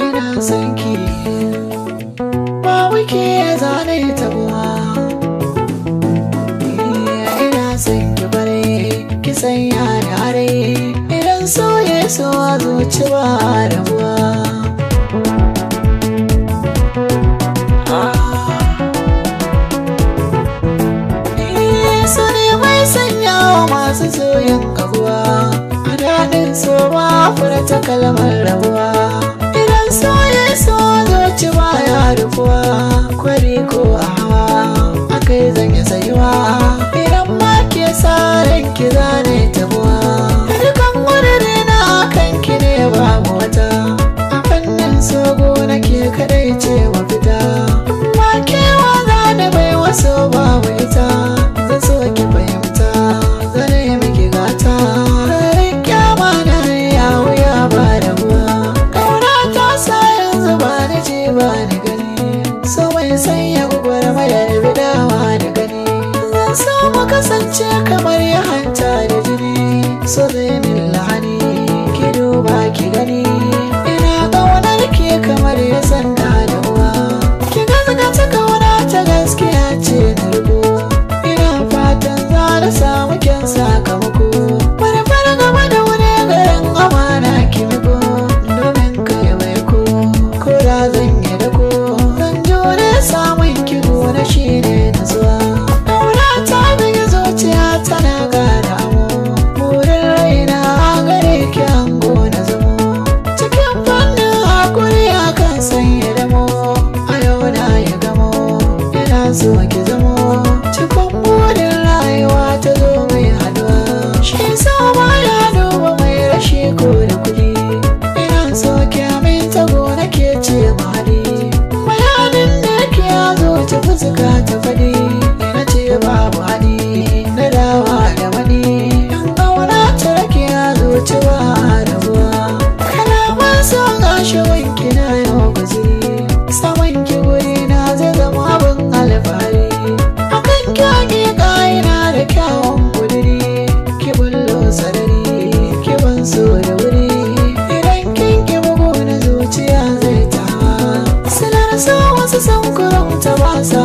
Ina son ki, ba wike zane tabuwa. Ina son ki bare, ki sanya ni are. Idan so ya so a zuci ba rabuwa. So ne mai sanya wa masu soyin kaguwa, a daɗin so ba furta kalmar rabuwa. Idan so ya so zuci ba ya rufuwa, kwari ko a hawa akai zan yi tsayuwa. Idan ma ke sa ranki zane tabuwa, dukan wurare na akan ki ne babu wata. A fannin sogo nake kaɗai ce mafita, ma kewa zane bai wasu babu ita. Zan so ki fahimta, zane miki gata, kyama na ya wuya ba rabuwa. Ƙauna ta sa yanzu ba ni ji ba ni gani, so mai sanya gwagwarmayar bidawa da gani. Zan so mu kasance kamar ya hanta da jini, so zai min lahani, ki duba ki gani. Ina ƙaunar ki kamar ya sanda da uwa, ki gazgata ƙauna ta gaskiya ce na rubo. Ina fatan za na samu kyan sakamako, manufar gaba da wani garin amana ki miko. Domin kai mai ko da zan yi dako, zan jure samun ki gona shi ne nutsuwa. Ƙauna ta bigi zuciya tana gada amo, burin raina gare ki ango na zamo. Cikin fannin hakuri akan sanya damo, a yau na yi gamo, ina so ki zamo. Cikon burin rayuwa ta zo mai haduwa, shi so baya duba mai rashi ko da kudi. Ina so ki aminta gona ke ce mahadi, bayanin da ke ya zo ta fuska ta faɗi. Ina ce babu haɗi na dawa da wani, in ƙauna ta rake ya zo ci ba rabuwa. Kalaman so gashi wanki na yau guziri, saman ki guri na zai zama abin alfahari. Akan kyage ƙa'ina da kyawun kuduri, ki bullo sarari, ki ban so da wuri. Idan kin ki bugu na zuciya zai tawa, silar so wasu sun kurumta ba sa.